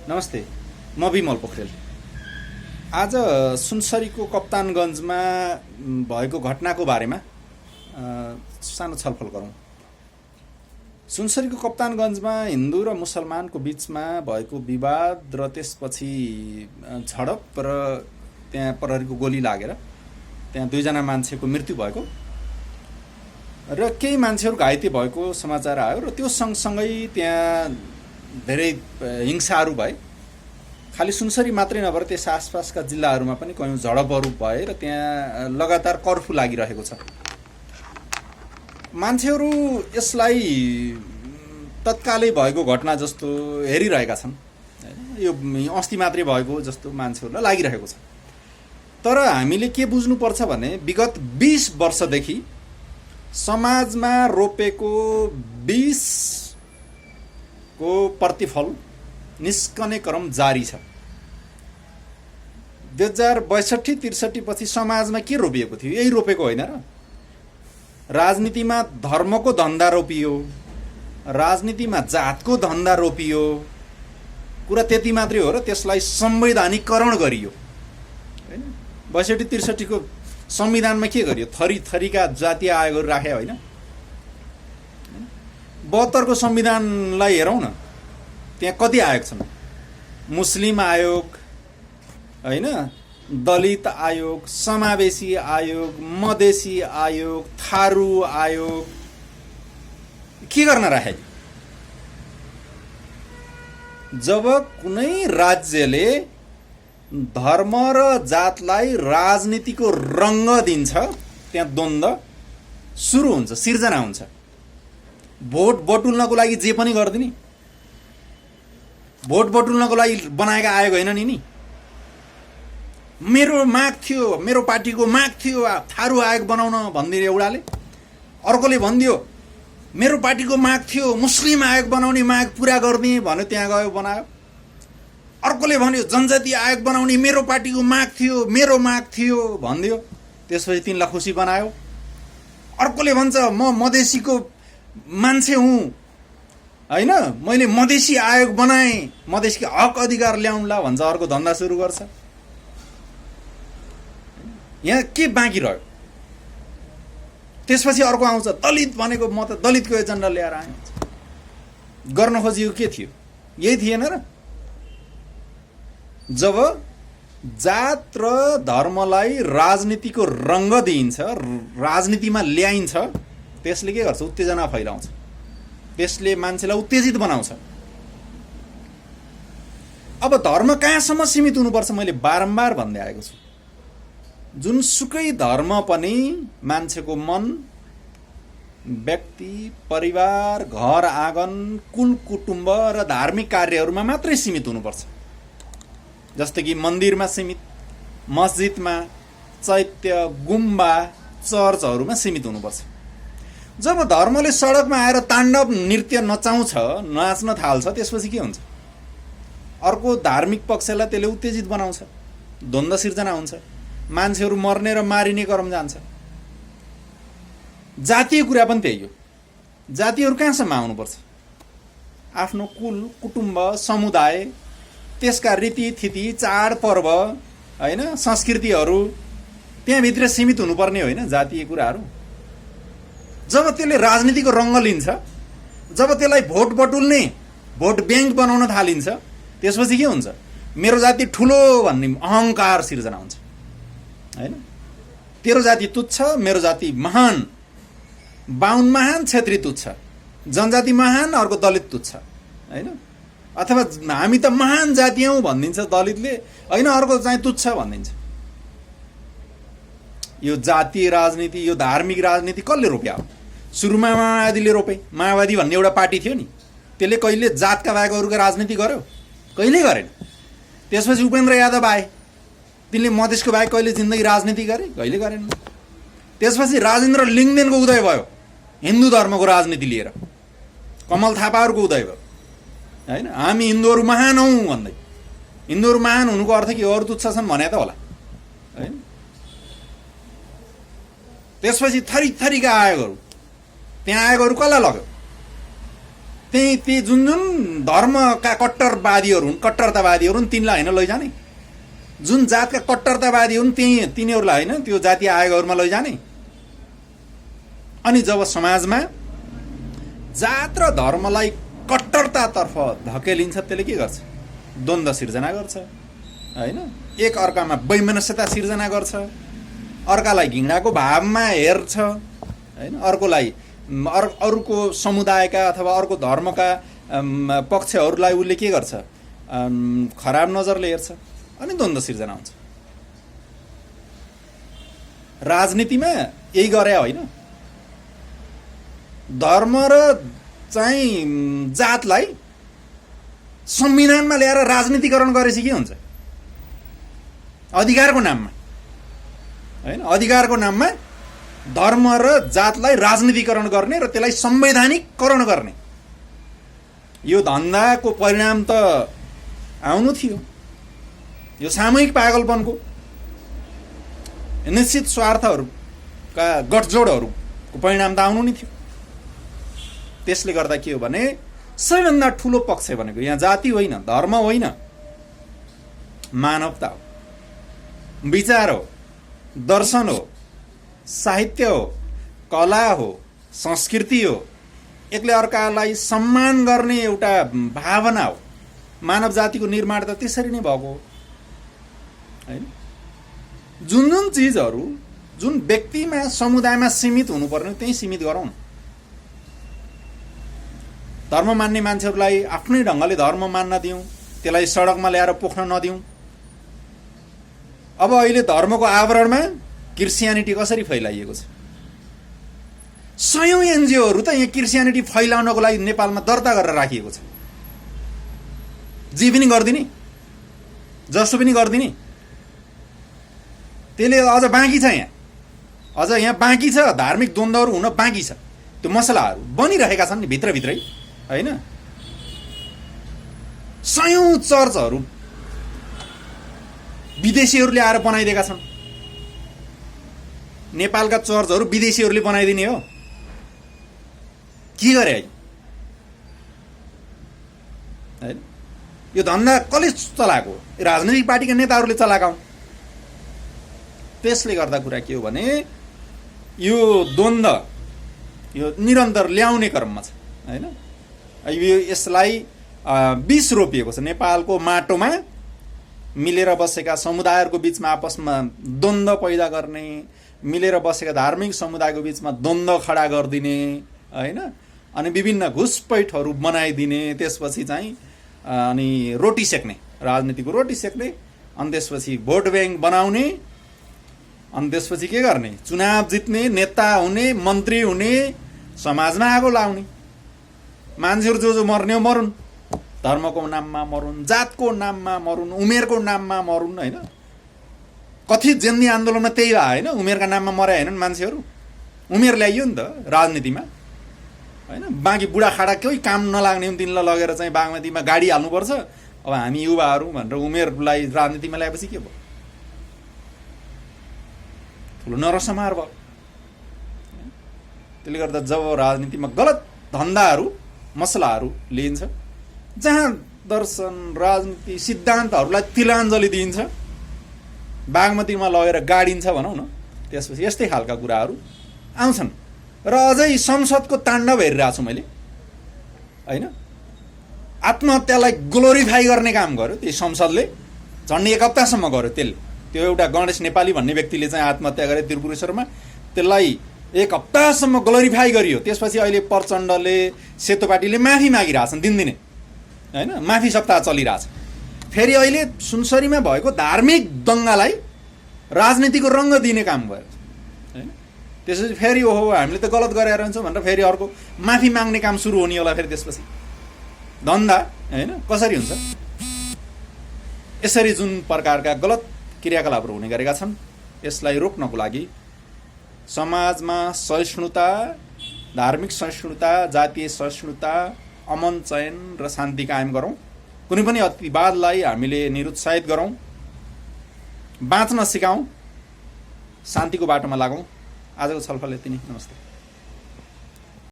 नमस्ते, म विमल पोखरेल। आज सुनसरीको कप्तानगञ्जमा भएको घटनाको बारेमा सानो छलफल गरौँ। सुनसरीको कप्तानगञ्जमा हिन्दू र मुसलमानको बिचमा भएको विवाद र त्यसपछि झडप र त्यहाँ प्रहरीको गोली लागेर त्यहाँ 2 जना मान्छेको मृत्यु भएको र केही मान्छेहरू घाइते भएको समाचार आयो र त्यो सँगसँगै त्यहाँ धेरै हिंसाहरू भए। खाली सुनसरी मात्रै नभएर त्यस आसपासका जिल्लाहरूमा पनि कयौँ झडपहरू भए र त्यहाँ लगातार कर्फ्यू लागिरहेको छ। मान्छेहरू यसलाई तत्कालै भएको घटना जस्तो हेरिरहेका छन्, यो अस्ति मात्रै भएको जस्तो मान्छेहरूलाई लागिरहेको छ। तर हामीले के बुझ्नुपर्छ भने विगत 20 वर्षदेखि समाजमा रोपेको 20 को प्रतिफल निस्कने क्रम जारी छ। 2062-63 पछि समाजमा के रोपिएको थियो? यही रोपेको होइन र? राजनीतिमा धर्मको धन्दा रोपियो, राजनीतिमा जातको धन्दा रोपियो। कुरा त्यति मात्रै हो र त्यसलाई संवैधानिकरण गरियो हैन। 62-63 को संविधानमा के गरियो? थरी थरीका जातीय आयोगहरू राखे होइन। 72 को संविधानलाई हेरौँ न, त्यहाँ कति आयोग छन्? मुस्लिम आयोग हैन, दलित आयोग, समावेशी आयोग, मधेसी आयोग, थारू आयोग। के गर्न राखे? जब कुनै राज्यले धर्म र जातलाई राजनीतिको रङ्ग दिन्छ, त्यहाँ द्वन्द्व सुरु हुन्छ, सिर्जना हुन्छ। भोट बटुल्नको लागि जे पनि गर्दिने, भोट बटुल्नको लागि बनाएका आयोग होइन नि। मेरो माग थियो, मेरो पार्टीको माग थियो थारू आयोग बनाउन भनिदियो एउटाले, अर्कोले भनिदियो मेरो पार्टीको माग थियो मुस्लिम आयोग बनाउने, माग पुरा गर्ने भन्यो, त्यहाँ गयो बनायो। अर्कोले भन्यो जनजाति आयोग बनाउने, मेरो पार्टीको माग थियो, मेरो माग थियो भनिदियो, त्यसपछि तिनलाई खुसी बनायो। अर्कोले भन्छ म मधेसीको मान्छे हुँ हैन, मैले मधेसी आयोग बनाएँ, मधेसीको हक अधिकार ल्याउनला भन्छ, अर्को धन्दा सुरु गर्छ। यहाँ के बाँकी रह्यो? त्यसपछि अर्को आउँछ दलित भनेको म त दलितको एजेन्डा ल्याएर आएँ। गर्न खोजिएको के थियो? यही थिएन र? जब जात र धर्मलाई राजनीतिको रङ्ग दिइन्छ, राजनीतिमा ल्याइन्छ, त्यसले के गर्छ? उत्तेजना फैलाउँछ, त्यसले मान्छेलाई उत्तेजित बनाउँछ। अब धर्म कहाँसम्म सीमित हुनुपर्छ? मैले बारम्बार भन्दै आएको छु, जुनसुकै धर्म पनि मान्छेको मन, व्यक्ति, परिवार, घर आँगन, कुल कुटुम्ब र धार्मिक कार्यहरूमा मात्रै सीमित हुनुपर्छ। जस्तै कि मन्दिरमा सीमित, मस्जिदमा, चैत्य, गुम्बा, चर्चहरूमा सीमित हुनुपर्छ। जब धर्मले सडकमा आएर ताण्डव नृत्य नचाउँछ, नाच्न थाल्छ, त्यसपछि के हुन्छ? अर्को धार्मिक पक्षलाई त्यसले उत्तेजित बनाउँछ, द्वन्द्व सिर्जना हुन्छ, मान्छेहरू मर्ने र मारिने क्रम जान्छ। जातीय कुरा पनि त्यही हो। जातिहरू कहाँसम्म आउनुपर्छ? आफ्नो कुल, कुटुम्ब, समुदाय, त्यसका रीतिथिति, चाडपर्व हैन, संस्कृतिहरू, त्यहाँभित्र सीमित हुनुपर्ने होइन जातीय कुराहरू। जब त्यसले राजनीतिको रङ्ग लिन्छ, जब त्यसलाई भोट बटुल्ने, भोट ब्याङ्क बनाउन थालिन्छ, त्यसपछि के हुन्छ? मेरो जाति ठुलो भन्ने अहङ्कार सिर्जना हुन्छ हैन। तेरो जाति तुच्छ, मेरो जाति महान, बाहुन महान, क्षेत्री तुच्छ, जनजाति महान, अर्को दलित तुच्छ हैन। अथवा हामी त महान जाति हौँ भनिदिन्छ दलितले, होइन अर्को चाहिँ तुच्छ भनिदिन्छ। यो जातीय राजनीति, यो धार्मिक राजनीति कसले रोप्या हो? सुरुमा माओवादीले रोपे। माओवादी भन्ने एउटा पार्टी थियो नि, त्यसले कहिले जातका बाहेक अरूको राजनीति गर्यो? कहिले गरेन। त्यसपछि उपेन्द्र यादव आए, तिनले मधेसको बाहेक कहिले जिन्दगी राजनीति गरे? कहिले गरेन। त्यसपछि राजेन्द्र लिङ्गदेनको उदय भयो, हिन्दू धर्मको राजनीति लिएर। कमल थापाहरूको उदय भयो हैन। हामी हिन्दूहरू महान हौँ भन्दै, हिन्दूहरू महान हुनुको अर्थ के हो? अरू तुच्छ छन् भने त होला हैन। त्यसपछि थरी थरीका आयोगहरू, त्यहाँ आयोगहरू कसलाई लग्यो? ती जुन जुन धर्मका कट्टरवादीहरू हुन्, कट्टरतावादीहरू हुन्, तिनलाई होइन लैजाने। जुन जातका कट्टरतावादी हुन् तिनीहरूलाई होइन त्यो जातीय आयोगहरूमा लैजाने। अनि जब समाजमा जात र धर्मलाई कट्टरतातर्फ धकेलिन्छ त्यसले के गर्छ? द्वन्द्व सिर्जना गर्छ होइन, एक अर्कामा वैमनस्यता सिर्जना गर्छ, अर्कालाई घृणाको भावमा हेर्छ होइन, अर्कोलाई अरूको समुदायका अथवा अर्को धर्मका पक्षहरूलाई उसले के गर्छ? खराब नजरले हेर्छ अनि द्वन्द्व सिर्जना हुन्छ। राजनीतिमा यही गरे होइन, धर्म र चाहिँ जातलाई संविधानमा ल्याएर राजनीतिकरण गरेपछि के हुन्छ? अधिकारको नाममा होइन, अधिकारको नाममा धर्म र जातलाई राजनीतिकरण गर्ने र त्यसलाई संवैधानिकरण गर्ने यो धन्दाको परिणाम त आउनु थियो। यो सामूहिक पागलपनको निश्चित स्वार्थहरूका गठजोडहरूको परिणाम त आउनु नै थियो। त्यसले गर्दा के हो भने सबैभन्दा ठुलो पक्ष भनेको यहाँ जाति होइन, धर्म होइन, मानवता हो, विचार हो, दर्शन हो, साहित्य हो, कला हो, संस्कृति हो, एकले अर्कालाई सम्मान गर्ने एउटा भावना हो। मानव जातिको निर्माण त त्यसरी नै भएको हो हैन। जुन जुन चिजहरू जुन व्यक्तिमा समुदायमा सीमित हुनुपर्ने त्यही सीमित गरौँ। धर्म मान्ने मान्छेहरूलाई आफ्नै ढङ्गले धर्म मान्न दिउँ, त्यसलाई सडकमा ल्याएर पोख्न नदिउँ। अब अहिले धर्मको आवरणमा क्रिस्चियनिटी कसरी फैलाइएको छ? सयौं एनजिओहरू त यहाँ क्रिस्चियनिटी फैलाउनको लागि नेपालमा दर्ता गरेर राखिएको छ। जे पनि गरिदिने, जसो पनि गरिदिने, त्यसले अझ बाँकी छ। यहाँ अझ यहाँ बाँकी छ, धार्मिक द्वन्द्वहरू हुन बाँकी छ। त्यो मसलाहरू बनिरहेका छन् नि भित्रभित्रै हैन। सयौं चर्चहरू विदेशीहरूले आएर बनाइदिएका छन्। नेपालका चर्चहरू विदेशीहरूले बनाइदिने हो। के गरे हैन? यो धन्दा कसले चलाएको? राजनैतिक पार्टीका नेताहरूले चलाएको। त्यसले गर्दा कुरा के हो भने यो द्वन्द्व यो निरन्तर ल्याउने क्रममा छ हैन। यो यसलाई विष रोपिएको छ। नेपालको माटोमा मिलेर बसेका समुदायहरूको बीचमा आपसमा द्वन्द्व पैदा गर्ने, मिलेर बसेका धार्मिक समुदायको बीचमा द्वन्द्व खडा गरिदिने हैन। अनि विभिन्न घुसपैठहरू बनाइदिने, त्यसपछि चाहिँ अनि रोटी सेक्ने, राजनीतिको रोटी सेक्ने, अनि त्यसपछि भोट ब्याङ्क बनाउने, अनि त्यसपछि के गर्ने? चुनाव जित्ने, नेता हुने, मन्त्री हुने, समाजमा आगो लाउने। मान्छेहरू जो जो मर्ने हो मरुन्, धर्मको नाममा मरुन्, जातको नाममा मरुन्, उमेरको नाममा मरुन् हैन। कथित जेन्दी आन्दोलनमा त्यही भयो हैन। उमेरका नाममा मरे हैनन् मान्छेहरू। उमेर ल्याइयो नि त राजनीतिमा हैन। बाँकी बुढाखाडा केही काम नलाग्ने हुन्, तिनलाई लगेर चाहिँ बागमतीमा गाडी हाल्नुपर्छ। अब हामी युवाहरू भनेर उमेरलाई राजनीतिमा ल्याएपछि के भयो? ठुलो नरसंहार भयो। त्यसले गर्दा जब राजनीतिमा गलत धन्दाहरू, मसलाहरू लिइन्छ, जहाँ दर्शन, राजनीति, सिद्धान्तहरूलाई तिलाञ्जली दिइन्छ, बागमतीमा लगेर गाडिन्छ भनौँ न, त्यसपछि यस्तै खालका कुराहरू आउँछन्। र अझै संसदको ताण्डव हेरिरहेको छु मैले हैन। आत्महत्यालाई ग्लोरिफाई गर्ने काम गर्यो त्यही संसदले। झन्डै 1 हप्तासम्म गर्यो त्यसले। त्यो एउटा गणेश नेपाली भन्ने व्यक्तिले चाहिँ आत्महत्या गरे त्रिपुरेश्वरमा, त्यसलाई 1 हप्तासम्म ग्लोरिफाई गरियो। त्यसपछि अहिले प्रचण्डले, सेतो पार्टीले माफी मागिरहेछन् दिनदिनै हैन। माफी सप्ताह चलिरहेछ। फेरि अहिले सुनसरीमा भएको धार्मिक दङ्गालाई राजनीतिको रङ्ग दिने काम भयो हैन। त्यसपछि फेरि ओहो हामीले त गलत गरेर रहन्छौँ भनेर फेरि अर्को माफी माग्ने काम सुरु हुने होला। फेरि त्यसपछि धन्दा हैन कसरी हुन्छ? यसरी जुन प्रकारका गलत क्रियाकलापहरू हुने गरेका छन्, यसलाई रोक्नको लागि समाजमा सहिष्णुता, धार्मिक सहिष्णुता, जातीय सहिष्णुता, अमन चयन र शान्ति कायम गरौँ। कुनै पनि अतिवादलाई हामीले निरुत्साहित गरौँ, बाँच्न सिकाउँ, शान्तिको बाटोमा लागौँ। आजको छलफल यति नै। नमस्ते।